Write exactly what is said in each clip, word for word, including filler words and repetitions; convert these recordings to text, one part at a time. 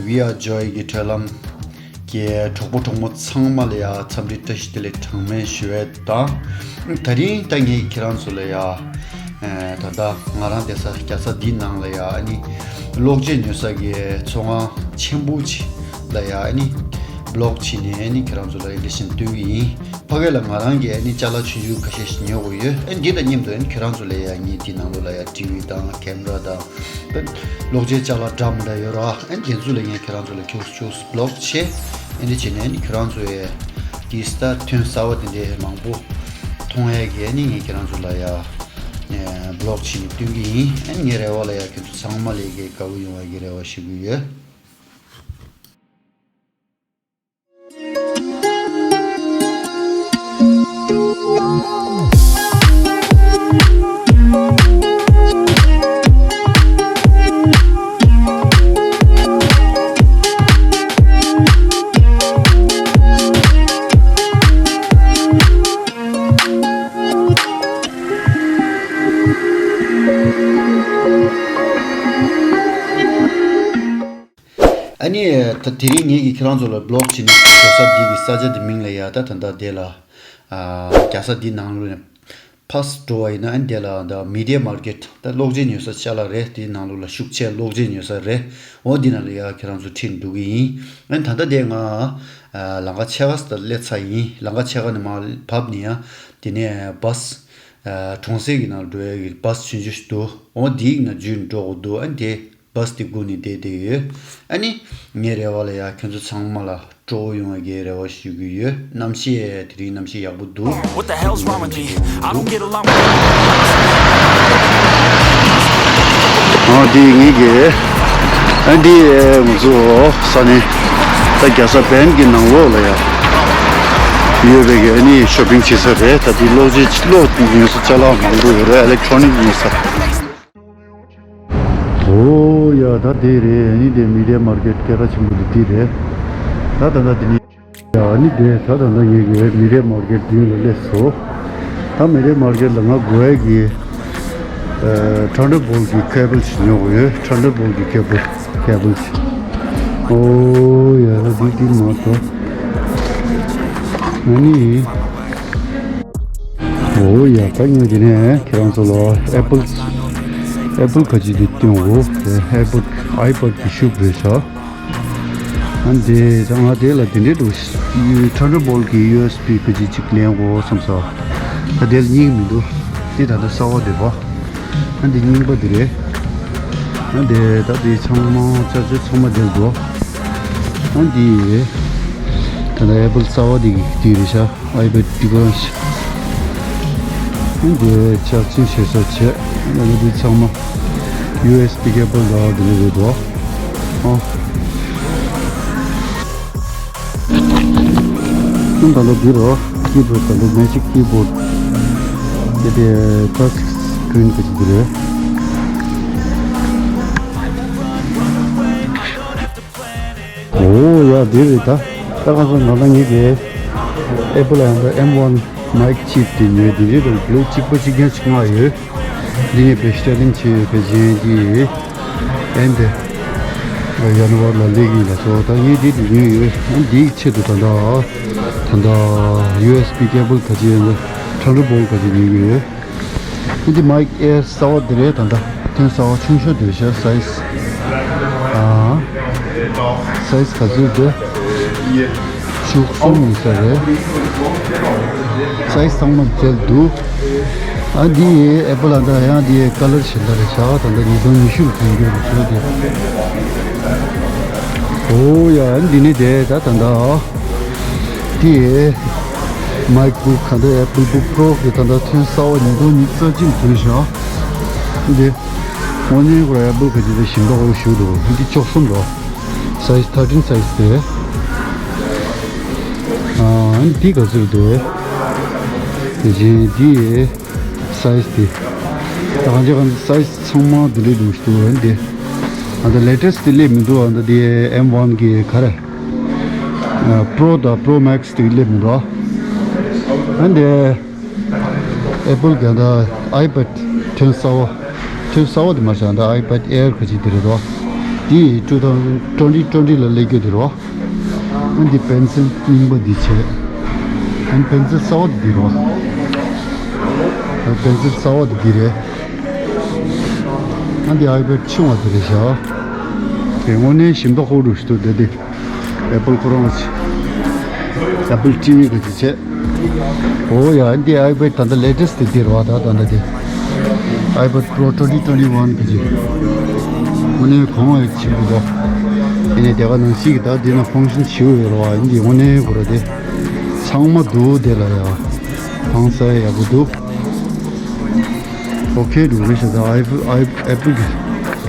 We Are Joy གི་བརྒྱུད་ལམ་གྱི་གྲོགས་པོ་གྲོགས་མོ་ཚང་མ་ལ་ཡ་འཚམས་འདྲི་བཀྲ་ཤིས་བདེ་ལེགས་གྲངས་མེད་ཞུ་ཡས་དང་། དེ་རིང་ད་ངས་ཁྱེད་རང་ཚོ་ལ་ཡ་ད་ལྟ་ང་རང་བསྡད་ས་རྒྱལ་ས་འདི་ནང་ལ་ཡ་ཨ་ནི་གློག་ཆས་ཉོ་ས་གི་ཚོང་ཁང་ཆེན་པོ་ཅིག་ལ་ཡ་ཨ་ནི་བི་ལོག་བྱས་ནས་ཨ་ནི་ཁྱེད་རང་ཚོ་ལ་ཡ་འདི་བཞིན་སྟོན་གི་ཡིན། ཕ་གི་ལ་ང་རང་གིས་ཨ་ནི་ཅ་ལག་ཆུང་ཆུང་ཁ་ཤས་ཤིག་ཉོ་དགོས་ཡོད། ཨ་ནི་འདི་དང་མཉམ་དུ་ཨ་ནི་ཁྱེད་རང་ཚོ་ལ་ཡ་ངས་འདི་ནང་ལོགས་ལ་ཡ་ཊི་ཝི་དང་ཁེམ་ར་དང་། གློག་ཆས་ཅ་ལག་འདྲ་མི་འདྲ་ཡོད་ར། ཨ་ནི་དེ་ཚོ་ལ་ངས་ཁྱེད་རང་ཚོ་ལ་ཁྱུག་ཁྱུག་བི་ལོག་བྱེད། ཨ་ནི་བྱས་ནས་ཨ་ནི་ཁྱེད་རང་ཚོ་ཡ་གི་ས་ཐོན་གསར་བ་དེ་འདྲའི་མང་པོ་མཐོང་ཡ་གི་ཨ་ནི་ངས་ཁྱེད་རང་ཚོ་ལ་ཡ་བི་ལོག་བྱས་ནས་སྟོན་གི་ཡིན། ཨ་ནི་ངའི་རེ་བ་ལ་ཡ་ཁྱེད་ཚོ་ཚང་མ་ལ་ཡ་གི་དགའ་པོ་ཡོང་བ་གི་རེ་བ་ཞུ་གི་ཡོད། ཨ་ནི་ད་དེ་རིང་ངེད་ཀྱིས་ཁྱེད་རང་ཚོ་ལ་བི་ལོག་བྱས་ནས་རྒྱལ་ས་འདི་གི་ས་ཆ་འདི་མིང་ལ་ཡ་ད་ད་ལྟ་དེ་ལ་ཨ་རྒྱལ་ས་འདི་ནང་ལོགས་ནས་ཕར་འགྲོ་བ་ཡིན་ན་ཨ་ནི་དེ་ལ་ད་མི་ཌི་ཡ་མར་ཀེཊ་ད་གློག་ཆས་ཉོ་ས་ཅ་ལག་རེད། དེའི་ནང་ལོགས་ལ་ཤུགས་ཆེ་གློག་ཆས་ཉོ་ས་རེད། འོ་འདི་ནང་ལ་ཡ་ཁྱེད་རང་ཚོ་ཁྲིད་འགྲོ་གི་ཡིན། ཨ་ནི་ད་ལྟ་དེ་ང་ཨ་ལམ་ཁ་ཕྱེད་ཀ་ཙམ་སླེབས་ཚར་ཡིན། ལམ་ཁ་ཕྱེད་ཀ་ནས་མར་བབས་ནས་ཡ་དེ་ནས་བྷ་སི་ཨ་གྲོང་གསེབ་ཀྱི་ནང་འགྲོ་ཡ་གི་བྷ་སི་ཆུང་ཆུང་ཞིག་འདུག་འོ་དེའི་ནང་འཛུལ་འགྲོ་དགོས་འདུག་ཨ་ནི་དེ་བྷ་སི་དེ་སྒུག་ནས་བསྡད་བསྡད་ཡོད། ཨ་ནི་ངའི་རེ་བ་ལ་ཡ་ཁྱོད་ཚོ་ཚང་མ་ལ་སྤྲོ་བོ་ཡོང་བའི་རེ་བ་ཞུ་གི་ཡོད། གནམ་གཤིས་དེ་རིང་གནམ་གཤིས་ཡག་པོ་འདུག What the hell's wrong with me? I don't get along with ཨ་འདི་ངེད་ཀྱི་ཨ་འདི་ང་ཚོ་ས་ནི་ད་རྒྱལ་ས་བན་གྱི་ནང་ལོགས་ལ་ཡ་ཡོད་པའི་གི་ཨ་ནི་ཤོ་པིང་བྱེད་ས་རེད། ད་འདི་གློག་ཆས་གློག་ཉོ་ས་ཅ་ལག་མང་པོ་ཡོད་རེད། ཨི་ལེག་ཊོ་ནིག་ཉོ་ས། ཨོ་ཡ་ད་དེ་རེད། ཨ་ནི་དེ་མི་ཌི་ཡ་མར་ཀེཊ་སྐད་གྲགས་ཆེན་པོ་དེ་དེ་རེད། ད་ད་ད་དེ་ནི་ཡ་ཨ་ནི་དེ་ད་ད་ད་ངེད་ཀྱི་མི་ཌི་ཡ་མར་ཀེཊ་མདུན་ལ་སླེབས་སོང་། ད་མི་ཌི་ཡ་མར་ཀེཊ་ལ་ང་དགོས་ཡ་གི་ཨ་ཐན་ཌར་བོལ་གི་ཁེ་བལ་ཞིག་ཉོ་དགོས་ཡོད། ཐན་ཌར་བོལ་གི་ཁེ་བལ་ཁེ་བལ་ཞིག་ཨོ་ཡ་ད་དེ་དེ་མ་གཏོགས་ཨ་ནི། ཨོ་ཡ་ད་ངས་དེ་ནས་ཁྱེད་རང་ཚོ་ལ་ཨེ་པལ་ཨེ་པལ་ག་ཅི་དེ་སྟོན་འོ། དེ་ཨེ་པལ་ཨའི་པེཌ་གི་ཤུབ་རེད་ཤག་ཨ་འདི་ད་ང་དེ་ལ་དེ་འདྲས་འདུག་ཐན་ཌར་བོལ་གི་ཡུ་ཨེས་བི་ག་ཅི་ཅིག་ལེན་དགོས་བསམ་ས། ད་དེ་ལ་རྙིང་མི་འདུག་དེ་ད་ལྟ་གསར་བ་དེ་བ། ཨ་འདི་རྙིང་པ་དེ་རེད། ཨ་འདི་ད་དེ་ཚང་མ་ཅ་ཅོ་ཚང་མ་དེ་ལ་འདུག་ཨ་འདི་ད་ལྟ་ཨེ་པལ་གསར་བ་དེ་གི་དེ་རེད་ཤག་ཨའི་པེཌ་འདི་ག་རང་ཞིག་ཨ་འདི་ཆ་ཚུན་བྱེད་ས་བྱེད། ཨ་འདི་ཚང་མ་ཡུ་ཨེས་བི་ཁེ་བལ་ལ་དེ་འདྲ་རེད་འདུག་ཨ་ཨ་ད་ལྟ་འདི་རོ། ཀི་བོར་ཌ་ད་ལྟ་མེ་ཇིག་ཀི་བོར་ཌ་དེ་དེ་ཊཆ་སི་ཀི་རིན་ག་ཅིག་འདི་རེད། ཨོ་ཡ་འདི་རེད་ད། ད་ག་ཚོད་ང་ད་ངེད་ཀྱི་ཨེ་པལ་ཡང་ད་ཨེམ་ཝན་མའིག་ཅིབ་དེ་ཉོས་དེ་རེད་འདུག་ལོ་གཅིག་པ་གཅིག་རྐྱང་ཆ་ལྔ་ཡོད། འདི་ངས་བེད་སྤྱོད་ལེན་བྱས་ཡོད། ཕལ་ཆེར་འདི་ཨེན་དེ་ཡན་ཝར་ལ་སླེབས་ཀྱི་ཡིན་ལ་སོ། ད་ངས་འདི་དེ་ཉོས་ཡོད། ཨ་འདིའི་ཆེད་དུ་ད་ད་ད་ཡུ་ཨེས་བི་ཀེ་བལ་ག་ཅི་ཡང་ད་ཐན་ཌར་བོལ་ག་ཅི་ཉོས་ཀྱི་ཡོད། འདི་མའིག་ཨེར་གསར་བ་འདི་རེད། ད་ལྟ་ཐོན་གསར་བ་ཆུང་ཤོས་འདི་རེད་ཤག་སའི་ཛི། ཨ་སའི་ཛི་ག་ཚོད་འདི། བཅུ་གསུམ་ཡིན་ས་རེད། སའི་ཛི་ཚང་མ་བཙལ་འདུག་ཨ་འདི་ཨེ་པལ་ཨ་ད་ཡང་འདི་ཀ་ལར་གཞན་དག་རེད་ཤག་ད་ལྟ་ཉིས་སྟོང་ཉི་ཤུ་ལ་ཐོན་རྒྱུ་རེད་ཤག་འདི། ཨོ་ཡ་འདི་ནི་དེ་ད་ད་ད། དེ་མའིག་བུག་ག་འདྲ་ཨེ་པལ་བུག་པོ་རོ་གི་ད་ལྟ་ཐོན་གསར་བ་ཉིས་སྟོང་ཉི་ཤུ་རྩ་གཅིག་ཐོན་ཤག་འདི་དངོས་གནས་ཁོ་ར་ཨེ་པལ་ག་ཅི་ད་ཞིམ་པོ་ཞུ་འདུག་འདི་བཅུ་གསུམ་རོ། སའི་ཛི་ཐར་ཊིན་སའི་ཛི་དེ། ཨ་འདི་ག་ཚོད་འདུག་དེ་བཞིན་འདི། སའི་ཛི་དེ། ད་གང་ཅི་གང་ཅི་སའི་ཛི་ཚང་མ་འདི་འདྲའི་འདུག་ཞུ་འདུག་འདི། ཨ་ད་ལེ་ཊེ་སི་ཊི་དེ་སླེབས་མི་འདུག་ཨ་ད་དེ་ཨེམ་ཝན་གི་ག་རེ། པོ་རོ་དང་པོ་རོ་མེག་སི་དེ་སླེབས་མི་འདུག་ཨ་འདི་ཨེ་པལ་གི་ད་ཨའི་པེཌ་ཐོན་གསར་བ། ཐོན་གསར་བ་དེ་མ་ཟད་ད་ཨའི་པེཌ་ཨེར་ག་ཅི་དེ་རེད་འདུག་འདི་two thousand twenty twenty ལ་སླེབས་རྒྱུ་དེ་རེད་བ། ཨ་འདི་པེན་སིལ་རྙིང་པ་འདི་བྱས། ཨ་པེན་སིལ་གསར་པ་འདི་རེད་བ། ཨ་པེན་སིལ་གསར་པ་འདི་རེད། ཨ་འདི་ཨའི་པེཌ་ཆུང་བ་འདི་རེད་ཤག་དེ་དངོས་གནས་ཞིམ་མདོག་ཁ་པོ་འདུག་ཤི་འདུག་དེ་དེ། ཨེ་པལ་ཁོ་རང་། ཨེ་པལ་ཊི་ཝི་གི་ཅིག་བྱས། ཨོ་ཡ། འདི་ཨའི་པེཌ་ད་ལྟ་ལེ་ཊེ་སི་ཊི་དེ་འདི་རེད་བ། ད་ད་ལྟ་དེ། ཨའི་པེཌ་པྲོ་twenty twenty one གི་ཅིག་དངོས་གནས་གོང་བའི་ཆེན་པོ་འདུག་དེ་ནས་དེ་ག་ནང་བཞིན་གྱི་ད་འདི་ན་ཕང་ཤན་ཞེ་པོ་ཡོད་རེད་བ། འདི་དངོས་གནས་ཁོ་ར་དེ་ཚང་མ་འདུག་དེ་ལ་ཡ། ཧང་སང་ཡག་པོ་འདུག་ཨོ་ཁེ་འདུག་རེད་ཤག་ད་ཨའི་པེཌ་ཨའི་ཨེ་པལ་གི།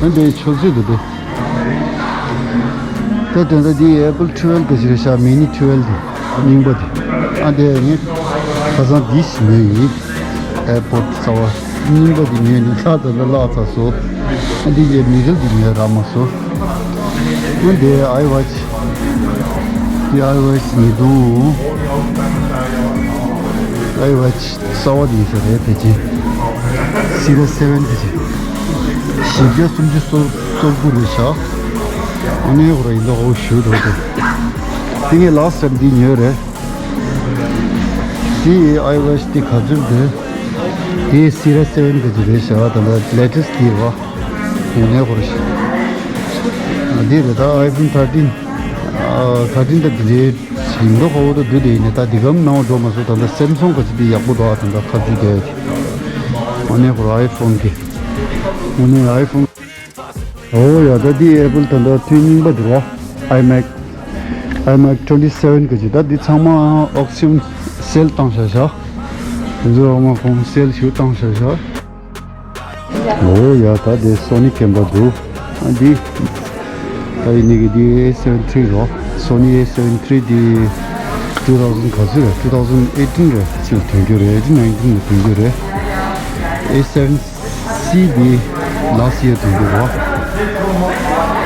ད་འདི་ཆོག་ཚོད་འདུག་དེ། ད་དེ་འདྲ་འདི་ཨེ་པལ་ཊུ་ཝེལ་ག་ཅིག་རེད་ཤག་མི་ནི་ཊུ་ཝེལ་འདི་རྙིང་པ་འདི། ཨ་འདི་ངས་ཁ་སང་འདི་ཞིག་ཉོས་ཡིན། ཨེར་པོཌ་གསར་པ་རྙིང་པ་འདི་ཉོས་ནས་ལྷག་ཙམ་ལ་བརླག་ཚར་སོང་། ཨ་འདི་ཡའི་མི་ཌལ་འདི་ཉོས་རག་མ་སོང་། ཨ་འདི་ཨའི་ཝ་ཆི། འདི་ཨའི་ཝ་ཆི་ཉིས་སྟོང་། ཨའི་ཝ་ཆི་གསར་པ་འདི་ཡིན་ས་རེད་ཕལ་ཆེར། སི་ར་སེ་བེན་འདི་ཅི། བཞི་བརྒྱ་སུམ་ཅུ་སོ་སོ་དགུ་རེད་ཤག་ཨ་ནི་འོ་ར་ཡིན་ད་འོ་ཞུ་འགྲོ་འདུག་དེ་ངས་ལགས་སེར་འདི་ཉོས་རེད། དེ་ཨའི་ཝ་ཆི་དེ་ག་ཚོད་རེད། དེ་སི་ར་སེ་བེན་གི་ཅི་རེད་ཤག་ད་ལྟ་ལེ་ཊེ་སི་དེ་རེད་བ། ངས་ནས་འོ་ར་ཤག་ཨ་དེ་རེད། ད་ཨའི་ཕོན་ཐར་ཊིན། ཨ་ཐར་ཊིན་ད་དེ་རེད། ཞིང་འབྲོག་ཁ་བོ་དང་བསྡུ་དེ་ཡིན་ནས་ད་འདི་གམ་ནང་འགྲོ་མ་སོང་། ད་ལྟ་སེམ་སུང་ག་ཅི་དེ་ཡག་པོ་འདུག་ཨ་ད་ལྟ་ཁ་བརྒྱུད་དེ་ཨ་ནེ་ཁོ་ར་ཨའི་ཕོན་གི། ཨ་ནེ་ཨའི་ཕོན། ཨོ་ཡ་ད་འདི་ཨེ་པལ་ད་ལྟ་ཐུན་རྙིང་པ་འདུག་ཨ། ཨའི་མེག་ཨའི་མེག་ཊུ་ཝེན་ཊི་སེ་བེན་ག་ཅི་ད་འདི་ཚང་མ་ཨོག་ཤན་སེལ་བཏང་བཞག་བཞག་དེ་ཚོ་ཨ་མ་ཁོང་སེལ་ཞུ་བཏང་བཞག་བཞག་ཨོ་ཡ་ད་དེ་སོ་ནི་ཀེམ་ར་འདུག་ཨ་འདི་ད་ཡིན་ནི་གི་འདི་ཨེ་སེ་བེན་ཐི་རི་རོ། སོ་ནི་ཨེ་སེ་བེན་ཐི་རི་འདི་two thousand ག་ཚོད་རེད། two thousand eighteen རེད། ཅིག་ཐོན་རྒྱུ་རེད། eighteen nineteen ལ་ཐོན་རྒྱུ་རེད། ཨེ་སེ་བེན་སི་འདི་ལ་སི་ཡར་ཐོན་རྒྱུ་རེད།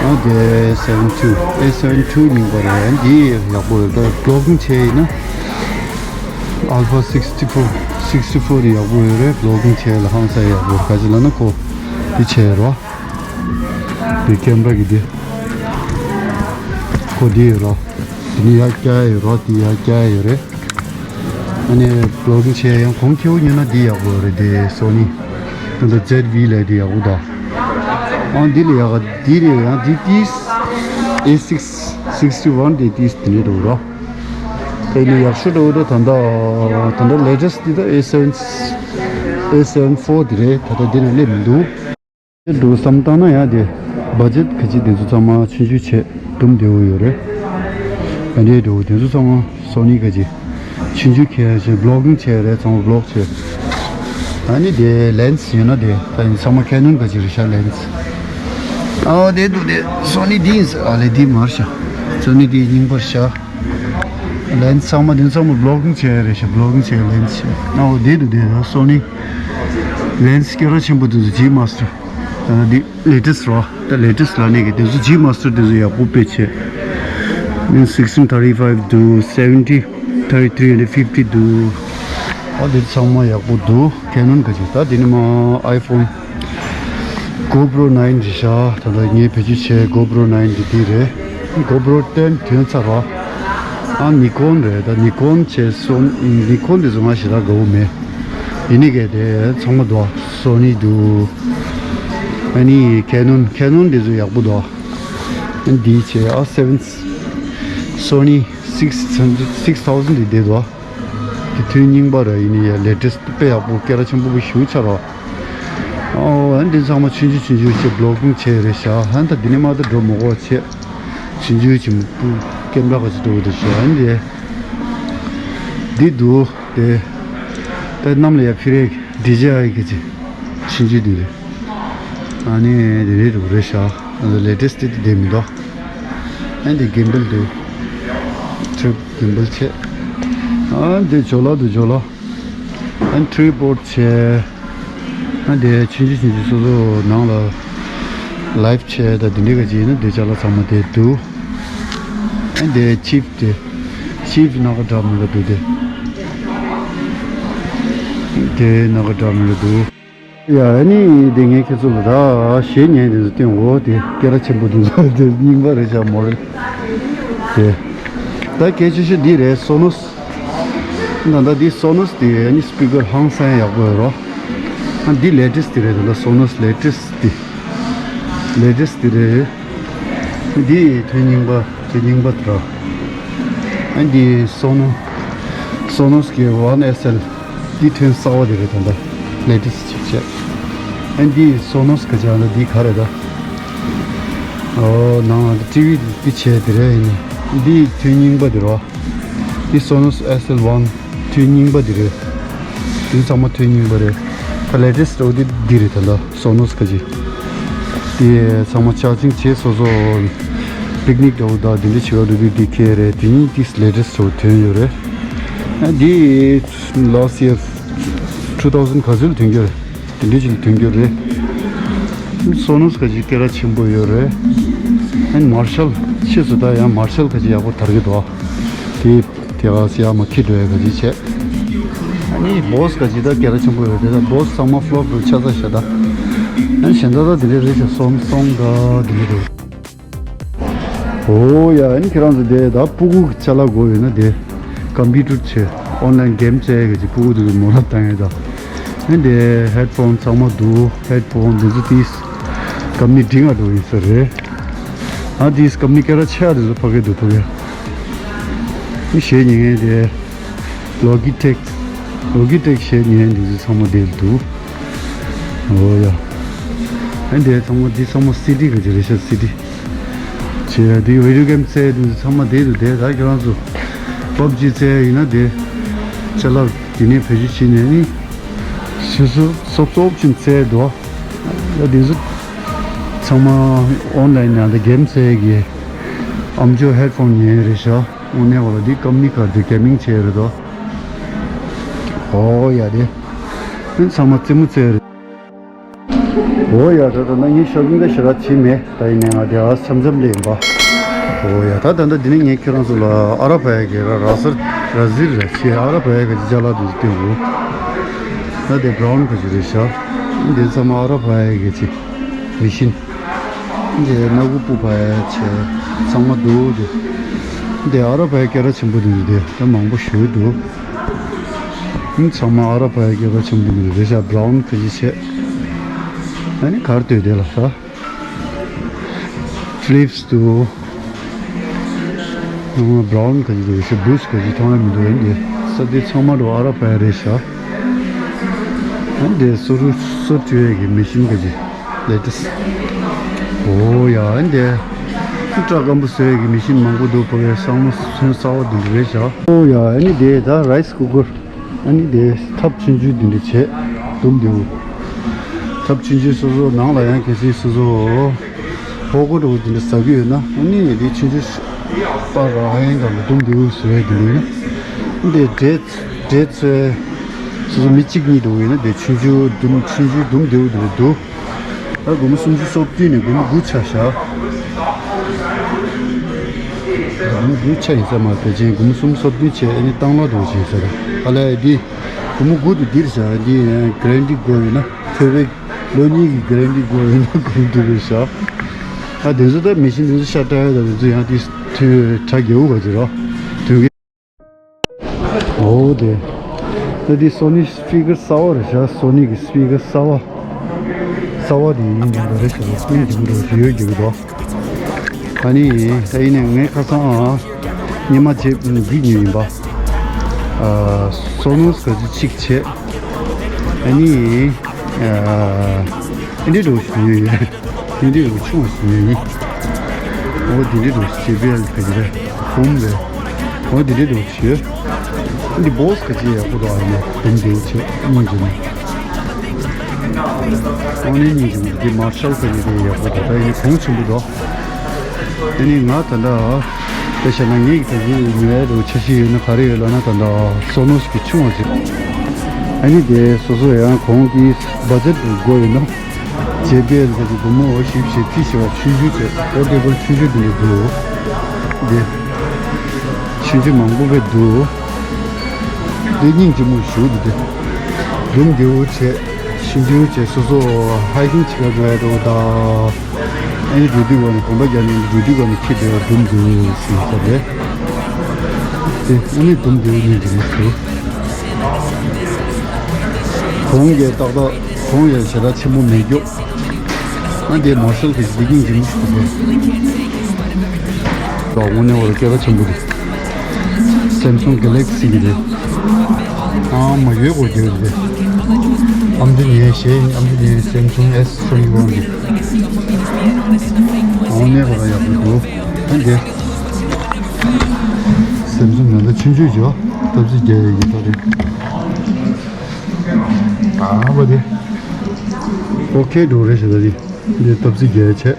ཨ་དེ་seven two ཨེ་སེ་བེན་ཊུ་རྙིང་པ་རེད། འདི་ཡག་པོ་རེད། ད་བི་ལོག་གིང་བྱས་ཡིན་ན། ཨལ་ཕ་sixty four sixty four ཡག་པོ་ཡོད་རེད། བི་ལོག་གིང་བྱས་ལ་ཧང་སང་ཡག་པོ་རེད། ག་ཅི་ལབ་ན་ཁོ་འདི་བྱས་རོ། འདི་ཀེམ་ར་གི་འདི་ཁོ་འདི་ཡོད་རོ། འདི་ནི་ཡར་བཀྱག་ཡོད་རོ། འདི་ཡར་བཀྱག་ཡོད་རེད། ཨ་ནི་བི་ལོག་གིང་བྱས་ཡང་གོང་ཁེ་པོ་ཉོས་ན་འདི་ཡག་པོ་རེད། འདི་སོ་ནི་ད་ལྟ་ཛེད་ཝི་ལབ་འདི་ཡག་པོ་འདུག་ཨ་འདི་ལ་ཡག་ག་འདི་རེད། ཡང་འདི་ཏིས་ཨེ་སིགས་སིགས་ཊི་ཝན་འདི་ཏིས་འདི་ནས་འདུག་རོ། དེ་ནས་ཡག་ཤོས་འདྲ་བོ་དེ་ད་ལྟ་ད་ལྟ་ལེ་ཊེ་སི་ཊི་དེ་ད་ཨེ་སེ་བེན་ཨེ་སེ་བེན་ཕོར་དེ་རེད། ད་ལྟ་དེ་ནས་སླེབས་མི་འདུག་དེ་འདྲ་བསམ་བཏང་ན་ཡང་དེ་བ་ཇེཊ་ག་ཅི་དེ་ཚོ་ཚང་མ་ཆུང་ཆུང་བྱས་དུམ་བདེ་བོ་ཡོད་རེད། ཨ་འདྲའི་འདྲ་བོ་དེ་ཚོ་ཚང་མ་སོ་ནི་ག་ཅི་ཆུང་ཆུང་ཁྱེར་བྱས་བི་ལོག་གིང་བྱས་རེད། ཚང་མ་བི་ལོག་བྱས། ཨ་ནི་དེ་ལེན་སི་ཡོད་ན་དེ་ད་ཡིན་ཚང་མ་ཁེ་ནོན་ག་ཅི་རེད་ཤག་ལེན་སི། ཨ་དེ་འདུག་དེ་སོ་ནི་དེ་ཡིན་ས། ཨ་ལེ་དེ་མར་ཤག་སོ་ནི་དེ་རྙིང་པར་ཤག་ལེན་སི་ཚང་མ་དེ་ཚང་མ་བི་ལོག་གིང་བྱས་རེད་ཤག་བི་ལོག་གིང་བྱས་ལེན་སི་ཨོ་དེ་དུ་དེ་སོ་ནི་ལེན་སི་སྐད་གྲགས་ཆེན་པོ་དེ་ཚོ་ཇི་མ་སི་ཊར། ད་དེ་ལེ་ཊེ་སི་རོ། ད་ལེ་ཊེ་སི་ལ་ནི་གི་དེ་ཚོ་ཇི་མ་སི་ཊར་དེ་ཚོ་ཡག་པོ་དཔེ་བྱས། ཨ་ནི་sixteen thirty five འདུག seventy thirty three and fifty འདུག་ཨོ་དེ་ཚང་མ་ཡག་པོ་འདུག་ཁེ་ནོན་ག་ཅི་ད་དེ་ནི་མ་ཨའི་ཕོན། གོ་པྲོ་ནའིན་རེད་ཤག་ད་ལྟ་ངས་བེད་སྤྱོད་བྱས་གོ་པྲོ་ནའིན་འདི་འདི་རེད། གོ་པྲོ་ཊེན་ཐོན་ཚར་བ། ཨ་ནི་ཀོན་རེད། ད་ནི་ཀོན་བྱས་སོ་ནི་ཀོན་འདི་ཚོ་ང་ཞེ་དྲག་དགའ་བོ་མེད། ཡིན་ནི་གས་དེ་ཚང་མ་འདུག་སོ་ནི་འདུག་ཨ་ནི་ཁེ་ནོན་ཁེ་ནོན་འདི་ཚོ་ཡག་པོ་འདུག་ཨ་འདི་བྱས་ཨ་སེ་བེན་སོ་ནི་six hundred six thousand འདི་འདི་འདུག་དེ་དུས་རྙིང་པ་ར་ཡིན་ནི་ཡ་ལེ་ཊེ་སི་དཔེ་ཡག་པོ་སྐད་གྲགས་ཆེན་པོ་པོ་ཞེ་པོ་ཆགས་ར། ཨོ་ཨ་འདི་ཚང་མ་ཆུང་ཆུང་ཆུང་ཆུང་བྱས་བི་ལོག་གིང་བྱས་རེད་ཤག་ཨ་ད་འདི་ནས་མ་ད་འགྲོ་མི་དགོས་བྱས། ཆུང་ཆུང་ཆུང་པོ་ཀེམ་ར་ག་ཅི་འགྲོ་གི་འདུག་ཤག་ཨ་འདི། འདི་འདུག་དེ། ད་གནམ་ལ་ཡ་ཕི་རེ་ཌི་ཇེ་ཨའི་གི་ཅི། ཆུང་ཆུང་འདི་རེད། ཨ་ནི་འདི་རེད་འགྲོ་རེད་ཤག་ཨ་ལེ་ཊེ་སི་དེ་དེ་མི་འདུག་ཨ་འདི་གིམ་བལ་འདུག་ཊི་རི་པི་གིམ་བལ་བྱས། ཨ་འདི་ཇོ་ལ་འདུག་ཇོ་ལ། ཨན་ཊི་རི་པོར་ཊི་བྱས། ཨན་དེ་ཆུང་ཆུང་ཆུང་ཆུང་སོ་སོ་ནང་ལ་ལའེབ་བྱས་ད་དེ་འདྲ་ག་ཅིག་ཡིན་ན་དེ་ཅ་ལག་ཚང་མ་དེ་འདུག་ཨན་དེ་ཆིབ་དེ་ཆིབ་སྣ་ཁ་འདྲ་མི་འདྲ་འདུག་དེ་དེ་སྣ་ཁ་འདྲ་མི་འདྲ་འདུག་ཡ་ཨ་ནི་དེ་ངས་ཁྱེད་ཚོ་ལ་ད་གཞས་ཉན་དེ་ཚོ་སྟོན་འོ་དེ་སྐད་གྲགས་ཆེན་པོ་དེ་ཚོ་དེ་རྙིང་པ་རེད་ཤག་མོ་རེད་དེ། ད་སྐད་ཆ་ཤོད་འདི་རེད། སོ་ནོ་སི། ད་ད་འདི་སོ་ནོ་སི་དེ་ཨ་ནི་སི་པི་ཀར་ཧང་སང་ཡག་པོ་ཡོད་རོ། ཨ་འདི་ལེ་ཊེ་སི་དེ་རེད། ད་ད་སོ་ནོ་སི་ལེ་ཊེ་སི་དེ་ལེ་ཊེ་སི་དེ་རེད། འདི་ཐོན་རྙིང་པ་དེ་རྙིང་པ་དེ་རོ། ཨ་འདི་སོ་ནོ་སོ་ནོ་སི་གི་ཝན་ཨེ་སི་ཨེལ། འདི་ཐོན་གསར་བ་དེ་རེད། ད་ལྟ་ལེ་ཊེ་སི་ཅིག་བྱས། ཨ་འདི་སོ་ནོ་སི་ག་ཅི་ཨ་ད་འདི་ག་རེད་ད། ཨོ་ནང་ལ་ཊི་ཝི་འདི་བྱས་དེ་རེད། ཡིན་ནི་འདི་ཐོན་རྙིང་པ་དེ་རེད་བ། འདི་སོ་ནོ་སི་ཨེ་སི་ཨེལ་ཝན་ཐོན་རྙིང་པ་དེ་རེད། འདི་ཚང་མ་ཐོན་རྙིང་པ་རེད། ད་ལེ་ཊེ་སི་འོ་འདི་འདི་རེད། ད་ལྟ་སོ་ནོ་སི་ག་ཅི། དེ་ཚང་མ་ཆར་ཇིང་བྱས་སོ་སོ། པིག་ནིག་འདྲ་བོ་དང་དེ་འདྲ་བྱེད་ག་འགྲོ་དུས་དེ་ཁྱེར་རེད། དེ་གཉིས་དེ་ལེ་ཊེ་སི་འདྲ་བོ་ཐོན་ཡོད་རེད། ཨ་དེ་ལ་སི་ཡར་ཊུ་ཐའུ་ཟན་ག་ཚོད་ལ་ཐོན་གྱི་རེད། དེ་འདྲ་ཅིག་ལ་ཐོན་གྱི་རེད། སོ་ནོ་སི་ག་ཅིག་སྐད་གྲགས་ཆེན་པོ་ཡོད་རེད། ཨན་མར་ཤལ་ཕྱིས་སུ་ད་ཡང་མར་ཤལ་ག་ཅིག་ཡག་པོ་དར་གྱི་འདུག་དེ་དེ་ག་སི་ཡ་མ་ཁི་འགྲོ་ཡ་ག་ཅིག་བྱས། ཨ་ནི་བོ་སི་ག་ཅིག་ད་སྐད་གྲགས་ཆེན་པོ་ཡོད་རེད། ད་བོ་སི་ཚང་མ་ཕ་ལོབ་འགྲོ་ཆ་ཚ་ཤ་ད། ཨན་གཞན་ད་ད་དེ་འདྲ་རེད་ཤག་སོམ་སོང་ད་དེ་འདྲ་རེད། ཨོ་ཡ་ཨ་ནི་ཁྱེད་རང་ཚོ་དེ་ད་སྤུ་གུ་ཅ་ལག་དགོས་ཡོད་ན་དེ་ཀམ་པུ་ཊར་བྱས་ཨོན་ལན་གེམ་རྩེ་གི་ཅིག་སྤུ་གུ་དེ་ཚོ་མོ་རབ་བཏང་ཡོད་ད། ཨ་ནི་དེ་ཧེཌ་ཕོན་ཚང་མ་འདུག་ཧེཌ་ཕོན་འདི་ཚོ་དེས་ཀམ་ནི་འབྲིང་ང་འགྲོ་ཡིན་ས་རེད། ཨ་དེས་ཀམ་ནི་སྐད་གྲགས་ཆེ་བ་དེ་ཚོ་ཕ་གི་འདུག་ཕ་གི་ཨ་ནི་གཞས་ཉན་མཁན་དེ། ལོ་གི་ཊེག་ལོ་གི་ཊེག་བཤད་ཉན་འདི་ཚོ་ཚང་མ་དེར་འདུག་ཨོ་ཡ། ཨ་འདི་ཚང་མ་འདི་ཚང་མ་སི་ཌི་ག་ཅི་རེད་ཤག་སི་ཌི་བྱས་འདི་བི་ཌིའོ་གེམ་རྩེ་འདི་ཚོ་ཚང་མ་དེ་རུ་བསྡད། ད་ཁྱོད་རང་ཚོ་པབ་ཇི་རྩེ་ཡིན་ན་དེ་ཅ་ལག་དེ་ནས་བེད་སྤྱོད་བྱས་ནས་ནི་སོ་སོ་སོབ་སོབ་ཅིག་རྩེ་འདུག་ཡ་འདི་ཚོ་ཚང་མ་ཨོན་ལན་ནང་དུ་གེམ་རྩེ་གི་ཨམ་ཅོག་ཧེཌ་ཕོན་ཉན་རེད་ཤག་དངོས་གནས་བ་ལ་འདི་ཀམ་ནི་ཁར་འདི་གེ་མིང་བྱས་རེད་དོ། ཨོ་ཡ་དེ། ཨ་ཚང་མ་རྩེད་མོ་རྩེ་རེད། ཨོ་ཡ་ད་ད་ན་ངས་ཤོ་པིང་ད་ཞེ་དྲག་བྱེད་མེད། ད་ཡིན་ནའི་ང་དེ་ཨ་འཆམ་འཆམ་ལས་ཡིན་པ། ཨོ་ཡ་ད་ད་ད་འདི་ནས་ངས་ཁྱེད་རང་ཚོ་ལ་ཨ་ར་བྷ་ཡ་གི་ར་ར་སར་ར་ཟིར་ར་ཆེ་ཨ་ར་བྷ་ཡ་གི་ཅ་ལག་དེ་ཚོ་སྟོན་དགོས། ད་དེ་བྷ་རའུན་ག་ཅི་རེད་ཤག་འདི་ཚང་མ་ཨ་ར་བྷ་ཡ་གི་ཅི་མི་ཤིན། འདི་སྣ་ཁུག་སྤུ་བ་ཡ་ཆེ་ཚང་མ་འདུག་འདི། འདི་ཨ་ར་བྷ་ཡ་སྐད་གྲགས་ཆེན་པོ་འདི་འདི་ད་མང་པོ་ཞིག་འདུག་འདི་ཚང་མ་ཨ་ར་བྷ་ཡ་སྐད་གྲགས་ཆེན་པོ་འདི་རེད་ཤག་བྷ་རའུན་ག་ཅི་བྱས། ཨ་ནི་གར་སྟོད་དེ་ལ་ཧ། ཕི་ལིབ་སི་འདུག་བྷ་རའུན་ག་ཅི་འདུག་ཤག་བུ་ཤི་ག་ཅི་མཐོང་ཡ་མི་འདུག་ཡ་འདི་ས་དེ་ཚང་མ་འགྲོ་ཨ་ར་བྷ་ཡ་རེད་ཤག་ཨ་འདི་སོ་རུ་སོ་བཀྲུ་ཡས་ཀྱི་མེ་ཤིན་ག་ཅི། ལེ་ཊེ་སི། ཨོ་ཡ་ཨ་འདི། སྐྲ་སྐམ་པོ་བཟོ་ཡས་ཀྱི་མེ་ཤིན་མང་པོ་འདུག་ཕ་གིའི་སང་མོ་ཚོན་གསར་བ་འདི་འདྲ་རེད་ཤག་ཨོ་ཡ་ཨ་ནི་དེ་ད་རའི་སི་ཀུ་ཀར། ཨ་ནི་དེ་ཐབ་ཆུང་ཆུང་འདི་འདྲ་བྱས། དུམ་བདེ་བོ། ཐབ་ཆུང་ཆུང་སོ་སོ་ནང་ལ་ཡང་གལ་སྲིད་སོ་སོ། ཧོ་གོ་འདྲ་བོ་འདི་འདྲ་ཟ་གི་ཡོད་ན་ཨ་ནི་དེ་ཆུང་ཆུང་པ་ར་ཧན་གང་གི་དུམ་བདེ་བོ་བཟོ་ཡས་འདི་འདྲ་ཡིན་ན། འདི་འབྲས་འབྲས་ཚོས། སོ་སོ་མི་གཅིག་གཉིས་འདུག་ཡིན་ན་དེ་ཆུང་ཆུང་དུམ་ཆུང་ཆུང་དུམ་བདེ་བོ་འདི་འདྲ་འདུག་ཨ་སྒོར་མོ་སུམ་ཅུ་སོ་བདུན་ནས་སྒོར་མོ་དགུ་ཆགས་ཤག་སྒོར་མོ་དགུ་ཆགས་ཡིན་ས་མ་རེད། ཕལ་ཆེར་སྒོར་མོ་སུམ་ཅུ་སོ་བདུན་བྱས་ཨ་ནི་བཏང་ལ་འདུག་བྱས་ས་རེད། ཨ་ལས་འདི་སྒོར་མོ་དགུ་དེ་འདིར་བཞག་འདི་གྷ་རན་ཊི་དགོས་ཡོད་ན་ཐོས་པའི་ལོ་གཉིས་ཀྱི་གྷ་རན་ཊི་དགོས་ཡོད་ན་སྒོར་མོ་དགུ་རེད་བཞག་ཨ་དེ་ཚོ་ད་མེ་ཤིན་དེ་ཚོ་ཤ་སྟག་ཡོད་ད། དེ་ཚོ་ཡང་དེ་ཐོས་གྲ་རྒྱས་པོ་ག་ཚོད་ར་ཐོས་གི། ཨོ་དེ། ད་འདི་སོ་ནི་སི་པི་ཀར་གསར་བ་རེད་ཤག་སོ་ནི་གི་སི་པི་ཀར་གསར་བ། གསར་བ་དེ་ཡིན་འདི་འདྲ་རེད་ཤག་སྐུ་མཁྱེན་འགྲོ་ཞུ་ཡོད་རྒྱུ་རེད་དོ། ཨ་ནི་ད་ཡིན་ནའི་ངས་ཁ་སང་ཨ། སྙེ་མ་བྱེད་འདི་ཉོས་ཡིན་པ། ཨ། སོ་ནོ་སི་ག་ཚོད་གཅིག་བྱས། ཨ་ནི། ཨ། ཨ་འདི་འགྲོ་ཞུ་ཡོད། དེ་འདྲའི་རུ་ཆུང་བ་ཞིག་ཡིན། འོ་དེ་འདྲའི་རུ་ཇེ་བི་ཨེལ་ག་ཅི་རེད། བུམ་རེད། འོ་དེ་འདྲའི་རུ་ཆེ། འདི་བོ་སི་ག་ཅི་ཡག་པོ་འདུག་ཨ་ནི་བུམ་དེ་ཆེ་སྙིང་རྗེ་མོ། ཨ་ནི་སྙིང་རྗེ་མོ་འདི་མར་ཤལ་ག་ཅི་དེ་ཡག་པོ་འདུག་ད་ཡིན་གོང་ཆེན་པོ་འདུག་ཨ་ནི་ང་ད་ལྟ་དཔེ་བཞག་ན་ངེད་ཀྱི་ད་གིན་ཉོ་ཡ་རུ་འཆར་གཞི་ཡོད་ན་ག་རེ་ཡོད་ལབ་ན་ད་ལྟ་སོ་ནོ་སི་གི་ཆུང་བ་ཅིག་ཨ་ནི་དེ་སོ་སོ་ཡང་གོང་གི་བ་ཇེ་ཊི་དགོས་ཡོད་ན། ཇེ་བི་ཨེལ་གྱི་སྒོར་མོ་འོ་བཞི་བཞི་རྩིས་བྱས་པ་ཆུང་ཆུང་བྱས་པོར་ཊེ་བལ་ཆུང་ཆུང་འདི་འདྲ་འདུག་འདི་ཆུང་ཆུང་མང་པོ་བས་འདུག་འདི་སྙིང་རྗེ་མོ་ཞུ་འདི་འདི་འདུམ་འདི་འོ་བྱས་ ཆུང་ཆུང་བྱས་སོ་སོ་ཧའི་ཀིང་བྱེད་ག་འགྲོ་ཡ་འགྲོ་ད། ཨ་ནི་འགྲོ་དུས་ག་ནས་གོམ་པ་རྒྱག་ནས་འགྲོ་དུས་ག་ནས་ཁྱི་དེ་བ་འབུམ་འདུག་ཟིན་ས་རེད། དེ་ཨ་ནི་འབུམ་འདུག་ནི་འདི་མི་ཐུབ། གོང་གི་ཏག་ཏག་གོང་ཡ་ཞེ་དྲག་ཆེན་པོ་མེད་རྒྱུ། ཨ་འདི་མར་ཤལ་གྱི་འདི་གིན་འཇིམ་ཞིག་འདུག་གས། དངོས་གནས་བར་སྐད་པ་ཆེན་པོ་རེད། སེམ་སུང་གེ་ལེག་སི་གི་རེད། ཨ་མ་ཡོད་གོ་རྒྱུ་རེད། ཨམ་ཅི་ཉན་ཞེས་ཨམ་ཅི་ཉན་སེམ་སུང་ཨེས་ཊུ་ཝེན་ཊི་ཝན་རེད། དངོས་གནས་བར་ཡག་པོ་འདུག་ཨ་འདི། སེམ་སུང་ཡང་ད་ཆུང་ཆུང་བྱས་སྟབས་གཅིག་རྒྱག་ཡ་ཡིན་ད་རེད། ཨ་བ་དེ། ཨོ་ཁེ་འགྲོ་རེད་ཞེ་ད་རེད། འདི་སྟབས་གཅིག་རྒྱག་ཡ་བྱས།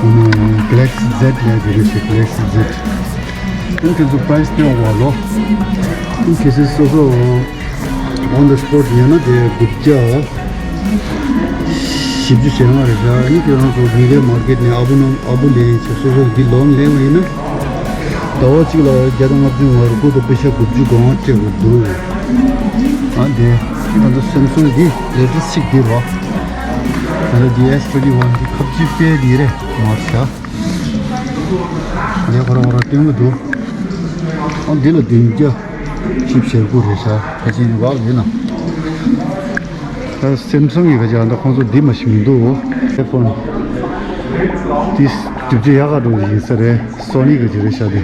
ཨ་ནི་གེ་ལེག་སི་ཛེད་ལབ་ཀྱི་རེད་ཞེ། གེ་ལེག་སི་ཛེད། ཨ་ནི་དེ་ཚོ་པ་རའི་སི་དཔེ་འོག་ལོ། ཨ་ནི་གལ་སྲིད་སོ་སོ་on the spot ཉོས་ན་དེ་དགུ་བརྒྱ་བཞི་བཅུ་ཞེ་ལྔ་རེད་ཤག་ཨ་ནི་ཁྱེད་རང་ཚོ་མི་ལེ་མར་ཀེཊ་ནས་ཨ་བུ་ནང་ཨ་བུ་ལེན་བྱས་སོ་སོ་འདི་ལོན་ལེན་པ་ཡིན་ན། ཟླ་བ་གཅིག་ལ་བརྒྱ་དང་ལྔ་བཅུ་ང་དགུ་དང་པེ་ཤ་དགུ་བཅུ་གོང་སྤྲད་དགོས་འདུག་ཨ་འདི་ད་ལྟ་སེམ་སུང་འདི་ལེ་ཊེ་སི་ཊི་གཅིག་འདི་རོ། ད་ལྟ་འདི་ཨེས་ཊུ་ཝེན་ཊི་ཝན་འདི་ཁ་བརྡ་དཔེ་འདི་རེད་མར་ཤག་འདི་ཁོ་རང་ཁོ་རང་སྟོན་གྱི་འདུག་ཨ་འདི་ལ་བདུན་བརྒྱ་བཞི་བཅུ་ཞེ་དགུ་རེད་ཤག་ད་ཅི་ཡིན་བག་ཡིན་ན། ད་སེམ་སུང་གི་ཁ་ཅིག་ཨ་ད་ཁོང་ཚོ་འདི་མ་ཤེས་མི་འདུག་ཨེ་ཕོན། འདི་སྒྲུབ་བྱེད་ཡག་ག་འགྲོ་ཡིན་ས་རེད། སོ་ནི་གི་ཅིག་རེད་ཤག་འདི།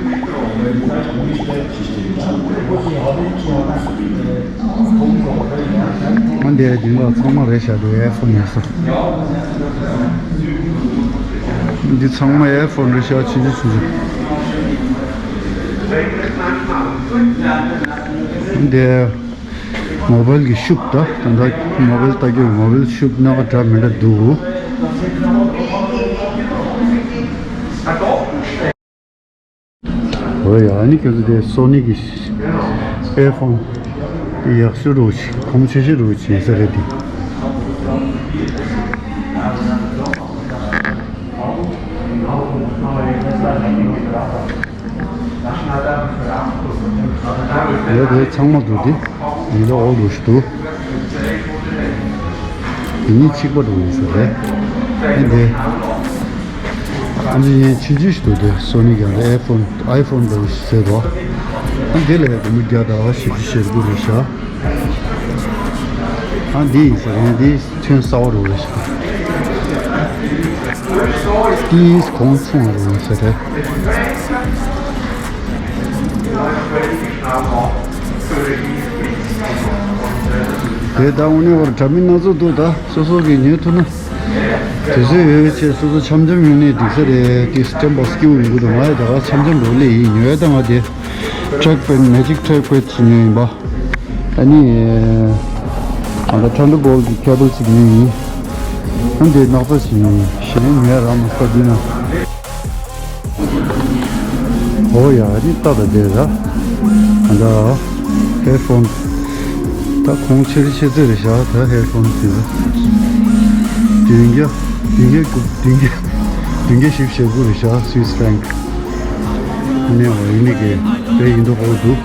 ཨ་འདི་འདི་མ་ཚང་མ་རེད་ཤག་འདི་ཨེ་ཕོན་ཡིན་ས། འདི་ཚང་མ་ཨེ་ཕོན་རེད་ཤག་ཆུང་ཆུང་ཆུང་ཆུང་། འདི། མོ་བལ་གྱི་ཤུབས་ད། ད་ལྟ་མོ་བལ་ལྟ་རྒྱུ་མོ་བལ་ཤུབས་སྣ་ཁ་འདྲ་མི་འདྲ་འདུག་འོ་ཡ་ཨ་ནི་ཁྱོད་ཚོ་དེ་སོ་ནི་གི་ཨེ་ཕོན་ཡག་ཤོས་རུ་ཆེ་གོང་ཆེ་ཤོས་རུ་ཆེ་ས་རེད་དེ། ཡོད་དེ་ཚང་མ་འདུག་དེ། ཡིན་ལ་འོག་འགྲོ་ཞིག་འདུག་དེ་གཉིས་གཅིག་པ་འགྲོ་ཡིན་ཟེར་རེད། ཨ་འདི། ཨ་འདི་ཡིན་ཆུང་ཆུང་ཞིག་འདུག་དེ་སོ་ནི་ག་ཨེ་ཕོན་ཨའི་ཕོན་འདྲ་བོ་ཞིག་ཟེར་རོ། ཨ་འདི་ལ་ཡ་སྒོར་མོ་བརྒྱ་དང་བཞི་བཅུ་ཞེ་དགུ་རེད་ཤག་ཨ་འདི་ཡིན་ཟེར་རེད་འདི། ཐོན་གསར་བ་རུ་རེད་ཤག་ཏིས་གོང་ཆུང་བ་རུ་ཡིན་ས་རེད། དེ་ད་དངོས་གནས་བར་དྲ་མིག་སྣ་ཚོགས་འདུག་ད་སོ་སོ་གིས་ཉོས་ཐུབ་ན། དུས་ཚོད་ཡོད་ཡོད་ཆེད་སོ་སོ་འཆམ་འཆམ་ཡོང་ནས་འགྲིག་ས་རེད། ཏིས་སྟེམ་པ་སྐྱིད་པོ་ཡོང་གི་འདུག་ང་ཡི་ད་ག་འཆམ་འཆམ་རུ་ལས་ཡིན་ཉོས་ད་ང་དེ། ཊེག་པེད་མེ་ཇིག་ཊེག་པེད་ཅིག་ཉོས་ཡིན་པ། ཨ་ནི། ཨ་ད་ཐན་ཌར་བོལ་གྱི་ཁེ་བལ་ཅིག་ཉོས་ཡིན། ཨ་འདི་ནག་ཚ་ཞིག་ཡིན་གཞན་ཉོས་རག་མ་སོང་འདི་ན། ཨོ་ཡ་ཨ་ནི་ཏག་ཏག་བསྡད་ར། ཨ་ད། ཧེ་ཕོན། ད་གོང་ཆེ་རི་ཆེ་ཚེ་རེད་ཤག་ད་ཧེ་ཕོན་དེ་ཚོ། བདུན་བརྒྱ། བདུན་བརྒྱ་དགུ་བདུན་བརྒྱ། བདུན་བརྒྱ་བཞི་བཅུ་ཞེ་དགུ་རེད་ཤག་སུད་སི་ཕྲེང་། ནས་འོ་ཡིན་ནི་གི་དཔེ་ཡིན་མདོག་ཁ་པོ་འདུག་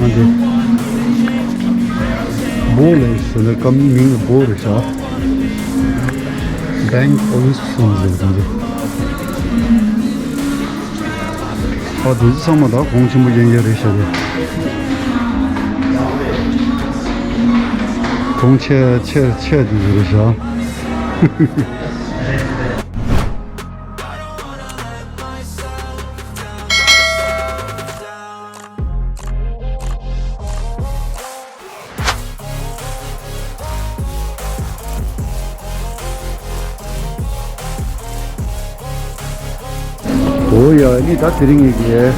ང་འདི་བོ་ལས་ཟེར་ན་ཀམ་པ་ནི་མིང་ལ་བོ་རེད་ཤག Bank Olufsen ཟེར་གི་འདུག་ཨ་དེ་ཚོ་ཚང་མ་ད་གོང་ཆེན་པོ་ཡན་ཡན་རེད་ཤག་རེད། གོང་ཆེ་ཆེ་ཆེ་དེ་ཚོ་རེད་ཤག་ཨོ་ཡ་ནི་ད་དེ་རིང་ངེད་ཀྱིས་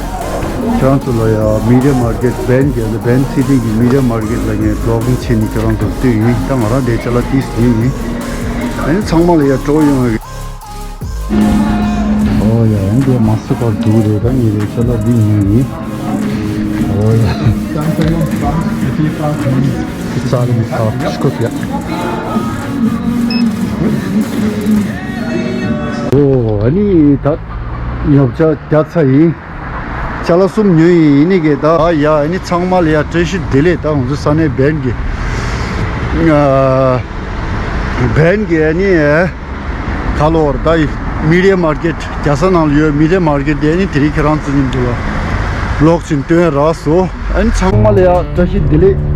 ཁྱེད་རང་ཚོ་ལ་ཡ་མི་ཌི་ཡ་མར་ཀེཊ་བན་གྱི་བན་སི་ཊི་གི་མི་ཌི་ཡ་མར་ཀེཊ་ལ་ངས་བི་ལོག་གིང་བྱས་ནས་ཁྱེད་རང་ཚོར་སྟོན་ཡིན། ད་ང་རང་འདིར་ཅ་ལག་ཏིས་ཉོས་ཡིན། ཨ་ནི་ཚང་མ་ལ་ཡ་སྤྲོ་ཡོང་བའི། ཨོ་ཡ་ཡང་འདི་མ་སུ་ཀར་འདུག་རེད། ད་ངས་རེད་ཅ་ལག་འདི་ཉོས་ཡིན། ཨོ་ཡ། ཙཱ་རི་མི་ཁ་ཤི་ཀོ་ཡ། ཨོ་ཨ་ནི་ད་ཉོ་ཆ་རྒྱག་ཚར་ཡིན། ཅ་ལག་གསུམ་ཉོས་ཡིན། ཡིན་ནི་གི་ད་ཡ་ཨ་ནི་ཚང་མ་ལ་ཡ་བཀྲ་ཤིས་བདེ་ལེགས། ད་ང་ཚོ་ས་གནས་བན་གི་ཨ་བན་གི་ཨ་ནི་ད་ལོར་ད་མི་ཌི་ཡ་མར་ཀེཊ་རྒྱལ་ས་ནང་ལ་ཡོད། མི་ཌི་ཡ་མར་ཀེཊ་དེ་ཨ་ནི་དེ་རིང་ཁྱེད་རང་ཚོ་མཉམ་དུ་ལ་ཝི་ལོག་ཅིག་སྟོན་རག་སོང་། ཨ་ནི་ཚང་མ་ལ་ཡ་བཀྲ་ཤིས་བདེ་ལེགས།